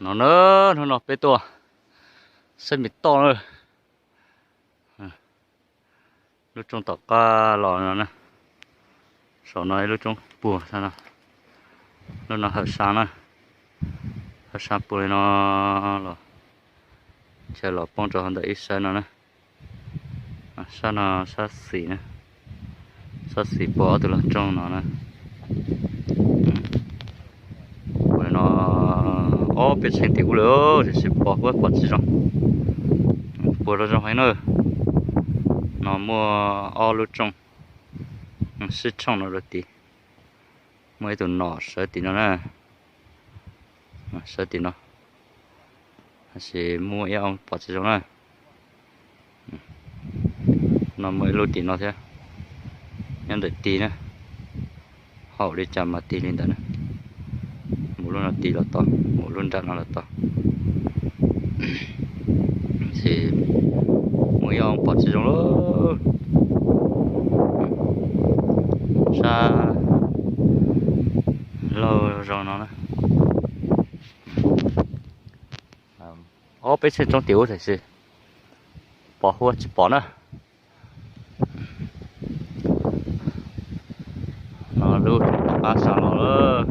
No na, hnub no peb tuaj saib me toj na. Lub tsoob tom qab los no na. Saum no ib lub tsoob puag no. Lub no hawm sab na. Hawm sab puag li no los, chaw los poob rau hauv ntawm ib sab no na. Sab no sab xis na. Sab xis puag ob tug lag tsoob no na. Puag no ob peb txheej tim ub lawm, tiam sis pos huab pom tsis zoo. Puag zoo heev na. No muaj ob lub tsoob sib tshooj no rau tid. Muaj ib tug nom sawv tim no na. Sawv tim no. Tab sis muaj ib oo pom tsis zoo na. No muaj ib lub tim no thiab, nyob ntawm tid na. Haum li cas mas tig li ntawd na. Mus lub no tig los tod, mus lub nram no los tod. Tab sis muaj ib oo pom tsis zoo lawm. Sab laug zoo no na. Ob peb txheej tsoob tim ub tab sis pos huab tsis pom na. No lub tom qab sab los,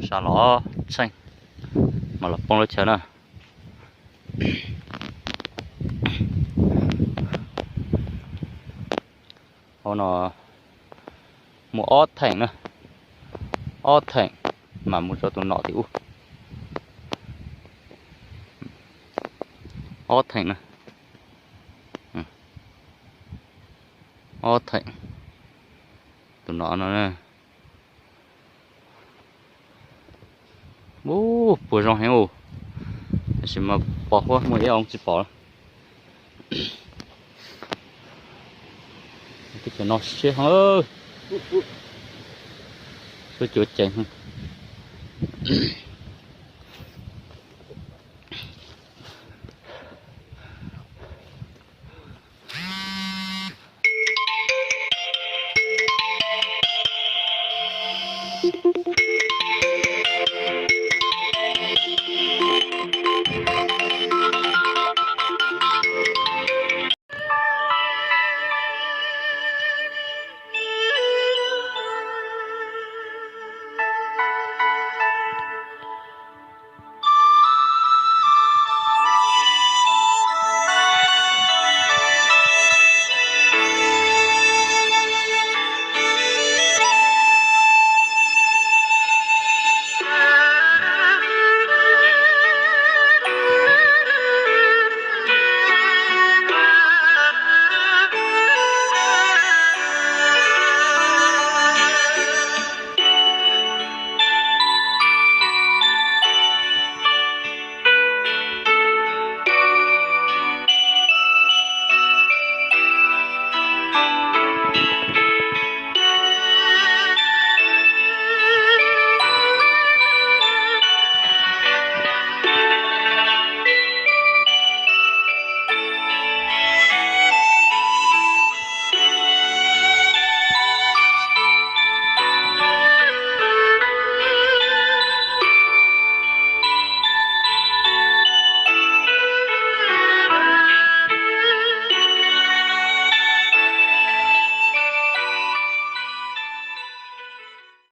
sab los txheej mas los poob lub chaw na. Hauv no muaj ob theem na, ob theem mas mus rau tus nom tim ub. Ob theem na, ob theem. Tus nom no, ub, puag zoo heev, tab sis mas pos huab muaj ib oo tsis pom. Teb chaws no siab heev, suab cuav ceev.